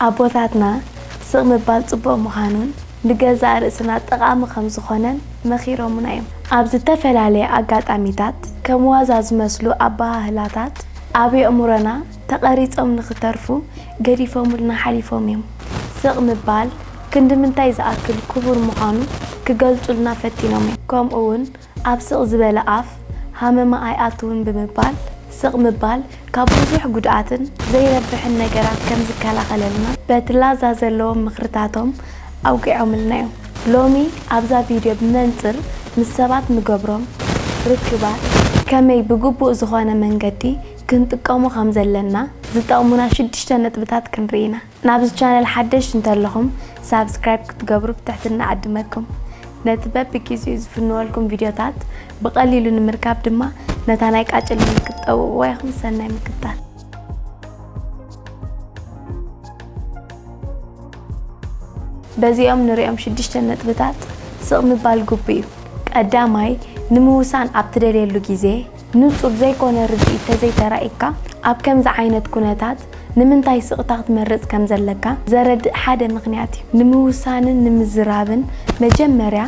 ኣቦታትና ስቕ ምባል ጽቡቕ ምዃኑን ንገዛእ ርእስና ጠቓሚ ከም ዝኾነን መኺሮምና እዮም። ኣብ ዝተፈላለየ ኣጋጣሚታት ከም ዋዛ ዝመስሉ ኣበሃህላታት ኣብ የእምሮና ተቐሪጾም ንኽተርፉ ገዲፎምልና ሓሊፎም እዮም። ስቕ ምባል ክንዲ ምንታይ ዝኣክል ክቡር ምዃኑ ክገልጹልና ፈቲኖም እዮም። ከምኡ እውን ኣብ ስቕ ዝበለ ኣፍ ሃመማ ኣይኣትውን ብምባል፣ ስቕ ምባል ካብ ብዙሕ ጉድኣትን ዘይረብሕን ነገራት ከም ዝከላኸለልና በቲ ላዛ ዘለዎም ምኽርታቶም ኣውጊዖምልና እዮም። ሎሚ ኣብዛ ቪድዮ ብመንጽር ምስ ሰባት ንገብሮም ርክባት ከመይ ብግቡእ ዝኾነ መንገዲ ክንጥቀሞ ከም ዘለና ዝጠቕሙና ሽዱሽተ ነጥብታት ክንርኢ ኢና። ናብዚ ቻነል ሓደሽቲ እንተለኹም ሳብስክራይብ ክትገብሩ ብትሕትና እዕድመኩም። ነቲ በብግዜኡ ዝፍንወልኩም ቪድዮታት ብቐሊሉ ንምርካብ ድማ ነታ ናይ ቃጭል ምልክት ጠውቕዋ ኢኹም። ሰናይ ምክትታል። በዚኦም ንሪኦም ሽዱሽተ ነጥብታት ስቕ ምባል ግቡእ እዩ። ቀዳማይ፣ ንምውሳን ኣብ ትደልየሉ ግዜ ንጹር ዘይኮነ ርድኢት ተዘይተራኢካ፣ ኣብ ከምዚ ዓይነት ኩነታት ንምንታይ ስቕታ ክትመርጽ ከም ዘለካ ዘረድእ ሓደ ምኽንያት እዩ። ንምውሳንን ንምዝራብን መጀመርያ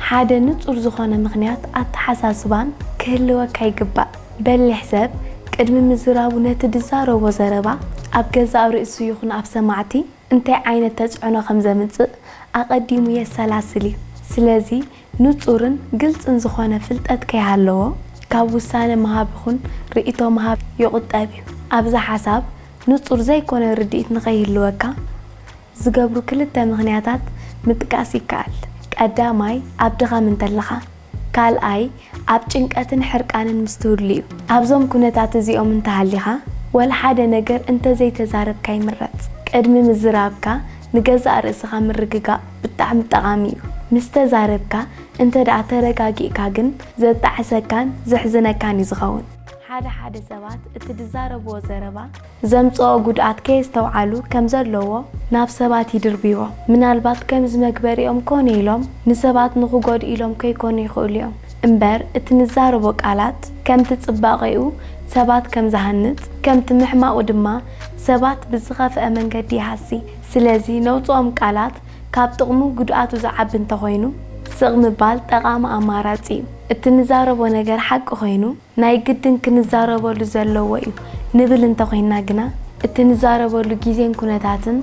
ሓደ ንጹር ዝኾነ ምኽንያት ኣተሓሳስባን ክህልወካ ይግባእ። በሊሕ ሰብ ቅድሚ ምዝራቡ ነቲ ድዛረቦ ዘረባ ኣብ ገዛእ ርእሱ ይኹን ኣብ ሰማዕቲ እንታይ ዓይነት ተጽዕኖ ከም ዘምጽእ ኣቐዲሙ የሰላስል እዩ። ስለዚ ንጹርን ግልጽን ዝኾነ ፍልጠት ከይሃለዎ ካብ ውሳነ ምሃብ ይኹን ርእይቶ ምሃብ ይቑጠብ እዩ። ኣብዚ ሓሳብ ንጹር ዘይኮነ ርድኢት ንኸይህልወካ ዝገብሩ ክልተ ምኽንያታት ምጥቃስ ይከኣል። ቀዳማይ ኣብ ድኻም እንተለኻ፣ ካልኣይ ኣብ ጭንቀትን ሕርቃንን ምስ ትህሉ እዩ። ኣብዞም ኩነታት እዚኦም እንተሃሊኻ፣ ወላ ሓደ ነገር እንተዘይተዛረብካ ይምረጽ። ቅድሚ ምዝራብካ ንገዛእ ርእስኻ ምርግጋእ ብጣዕሚ ጠቓሚ እዩ። ምስ ተዛረብካ እንተ ደኣ ተረጋጊእካ ግን ዘጣዕሰካን ዘሕዝነካን እዩ ዝኸውን። ሓደ ሓደ ሰባት እቲ ዝዛረብዎ ዘረባ ዘምጽኦ ጉድኣት ከየስተውዓሉ ከም ዘለዎ ናብ ሰባት ይድርብይዎ። ምናልባት ከምዚ መግበሪኦም ኮነ ኢሎም ንሰባት ንኽጎድኡ ኢሎም ከይኮኑ ይኽእሉ እዮም። እምበር እቲ ንዛረቦ ቃላት ከምቲ ጽባቐኡ ሰባት ከም ዝሃንጽ፣ ከምቲ ምሕማቑ ድማ ሰባት ብዝኸፍአ መንገዲ ይሃሲ። ስለዚ ነውጽኦም ቃላት ካብ ጥቕሙ ጉድኣቱ ዝዓቢ እንተኾይኑ ስቕ ምባል ጠቓሚ ኣማራጺ እዩ። እቲ ንዛረቦ ነገር ሓቂ ኮይኑ ናይ ግድን ክንዛረበሉ ዘለዎ እዩ ንብል እንተኾይንና ግና፣ እቲ ንዛረበሉ ግዜን ኩነታትን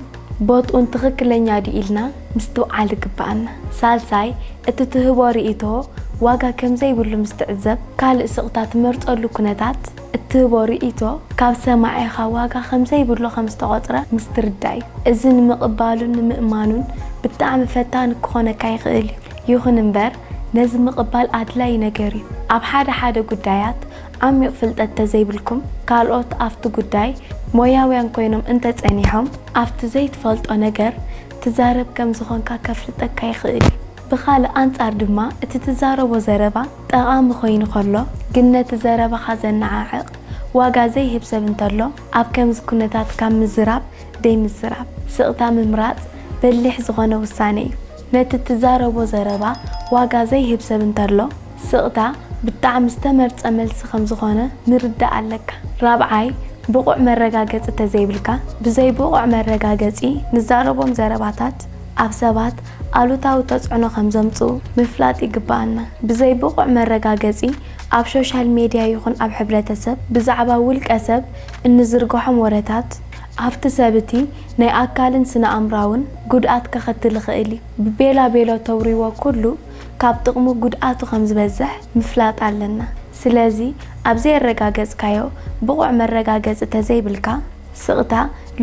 ቦትኡን ትኽክለኛ ድዩ ኢልና ምስትውዓል ይግብኣና። ሳልሳይ፣ እቲ ትህቦ ርእይቶ ዋጋ ከም ዘይብሉ ምስ ትዕዘብ፣ ካልእ ስቕታ ትመርጸሉ ኩነታት እትህቦ ርእይቶ ካብ ሰማዒኻ ዋጋ ከም ዘይብሉ ከም ዝተቖጽረ ምስ ትርዳእ እዩ። እዚ ንምቕባሉን ንምእማኑን ብጣዕሚ ፈታኒ ክኾነካ ይኽእል እዩ። ይኹን እምበር፣ ነዚ ምቕባል ኣድላዪ ነገር እዩ። ኣብ ሓደ ሓደ ጉዳያት ዓሚቕ ፍልጠት ተዘይብልኩም፣ ካልኦት ኣብቲ ጉዳይ ሞያውያን ኮይኖም እንተጸኒሖም፣ ኣብቲ ዘይትፈልጦ ነገር ትዛረብ ከም ዝኾንካ ከፍልጠካ ይኽእል እዩ። ብኻልእ ኣንጻር ድማ፣ እቲ ትዛረቦ ዘረባ ጠቓሚ ኮይኑ ከሎ፣ ግን ነቲ ዘረባኻ ዘነዓዕቕ ዋጋ ዘይህብ ሰብ እንተሎ፣ ኣብ ከምዚ ኩነታት ካብ ምዝራብ ደይ ምዝራብ፣ ስቕታ ምምራጽ በሊሕ ዝኾነ ውሳነ እዩ። ነቲ ትዛረቦ ዘረባ ዋጋ ዘይህብ ሰብ እንተሎ፣ ስቕታ ብጣዕሚ ዝተመርጸ መልሲ ከም ዝኾነ ምርዳእ ኣለካ። ራብዓይ፣ ብቑዕ መረጋገጺ ተዘይብልካ፣ ብዘይ ብቑዕ መረጋገጺ ንዛረቦም ዘረባታት ኣብ ሰባት ኣሉታዊ ተጽዕኖ ከም ዘምጽኡ ምፍላጥ ይግብኣና። ብዘይ ብቑዕ መረጋገጺ ኣብ ሶሻል ሜድያ ይኹን ኣብ ሕብረተሰብ ብዛዕባ ውልቀ ሰብ እንዝርግሖም ወረታት ኣብቲ ሰብ እቲ ናይ ኣካልን ስነ ኣእምራውን ጉድኣት ከኸትል ይኽእል እዩ። ብቤላ ቤሎ ተውሪዎ ኩሉ ካብ ጥቕሙ ጉድኣቱ ከም ዝበዝሕ ምፍላጥ ኣለና። ስለዚ ኣብ ዘየረጋገጽካዮ ብቑዕ መረጋገጺ ተዘይብልካ ስቕታ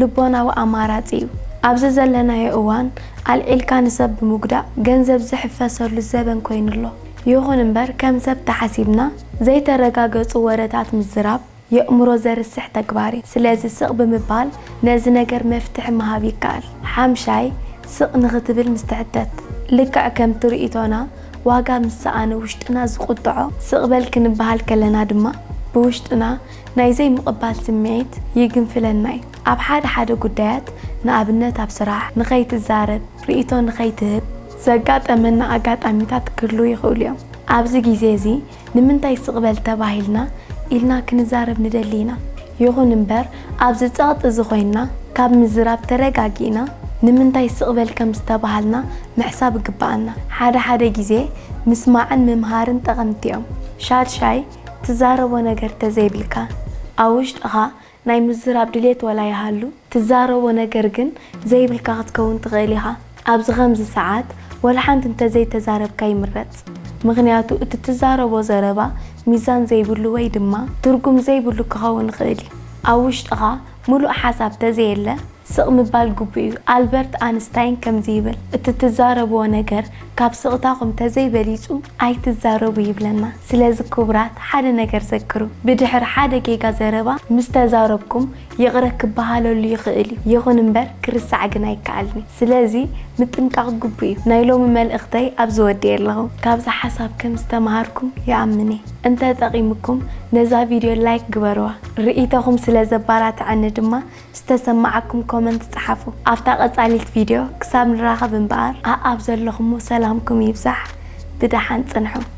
ልቦናዊ ኣማራጺ እዩ። ኣብዚ ዘለናዮ እዋን ኣልዒልካ ንሰብ ብምጉዳእ ገንዘብ ዝሕፈሰሉ ዘበን ኮይኑ ኣሎ። ይኹን እምበር ከም ሰብ ተሓሲብና ዘይተረጋገጹ ወረታት ምዝራብ የእምሮ ዘርስሕ ተግባር እዩ። ስለዚ ስቕ ብምባል ነዚ ነገር መፍትሒ ምሃብ ይከኣል። ሓምሻይ፣ ስቕ ንኽትብል ምስ ትሕተት። ልክዕ ከምቲ ርእይቶና ዋጋ ምስ ሰኣነ ውሽጥና ዝቑጥዖ፣ ስቕ በል ክንበሃል ከለና ድማ ብውሽጥና ናይ ዘይምቕባል ስምዒት ይግንፍለና እዩ። ኣብ ሓደ ሓደ ጉዳያት፣ ንኣብነት ኣብ ስራሕ፣ ንኸይትዛረብ፣ ርእይቶ ንኸይትህብ ዘጋጠመና ኣጋጣሚታት ክህልዉ ይኽእሉ እዮም። ኣብዚ ግዜ እዚ ንምንታይ ስቕ በል ተባሂልና ኢልና ክንዛረብ ንደሊ ኢና። ይኹን እምበር ኣብዚ ጸቕጢ እዚ ኮይንና ካብ ምዝራብ ተረጋጊእና ንምንታይ ስቕ በል ከም ዝተባሃልና ምሕሳብ ይግብኣና። ሓደ ሓደ ግዜ ምስማዕን ምምሃርን ጠቐምቲ እዮም። ሻድሻይ፣ ትዛረቦ ነገር ተዘይብልካ። ኣብ ውሽጥኻ ናይ ምዝራብ ድሌት ወላ ይሃሉ፣ ትዛረቦ ነገር ግን ዘይብልካ ክትከውን ትኽእል ኢኻ። ኣብዚ ከምዚ ሰዓት ወላ ሓንቲ እንተዘይተዛረብካ ይምረጽ። ምኽንያቱ እቲ ትዛረቦ ዘረባ ሚዛን ዘይብሉ ወይ ድማ ትርጉም ዘይብሉ ክኸውን ይኽእል እዩ። ኣብ ውሽጥኻ ምሉእ ሓሳብ ተዘየለ ስቕ ምባል ግቡእ እዩ። ኣልበርት ኣንስታይን ከምዚ ይብል፣ እቲ ትዛረብዎ ነገር ካብ ስቕታኹም ተዘይበሊጹ ኣይትዛረቡ ይብለና። ስለዚ ክቡራት፣ ሓደ ነገር ዘክሩ፣ ብድሕሪ ሓደ ጌጋ ዘረባ ምስ ተዛረብኩም ይቕረ ክበሃለሉ ይኽእል እዩ፣ ይኹን እምበር ክርሳዕ ግን ኣይከኣልን እዩ። ስለዚ ምጥንቃቕ ግቡእ እዩ። ናይ ሎሚ መልእኽተይ ኣብዚ ወዲኤ ኣለኹ። ካብዚ ሓሳብ ከም ዝተምሃርኩም ይኣምን እየ። እንተ ጠቒምኩም ነዛ ቪድዮ ላይክ ግበርዋ። ርእይቶኹም ስለ ዘባራትዐኒ ድማ ዝተሰማዓኩም ኮመንት ጸሓፉ። ኣብታ ቀጻሊት ቪድዮ ክሳብ ንራኸብ እምበኣር ኣኣብ ዘለኹሞ ሰላምኩም ይብዛሕ። ብደሓን ጽንሑ።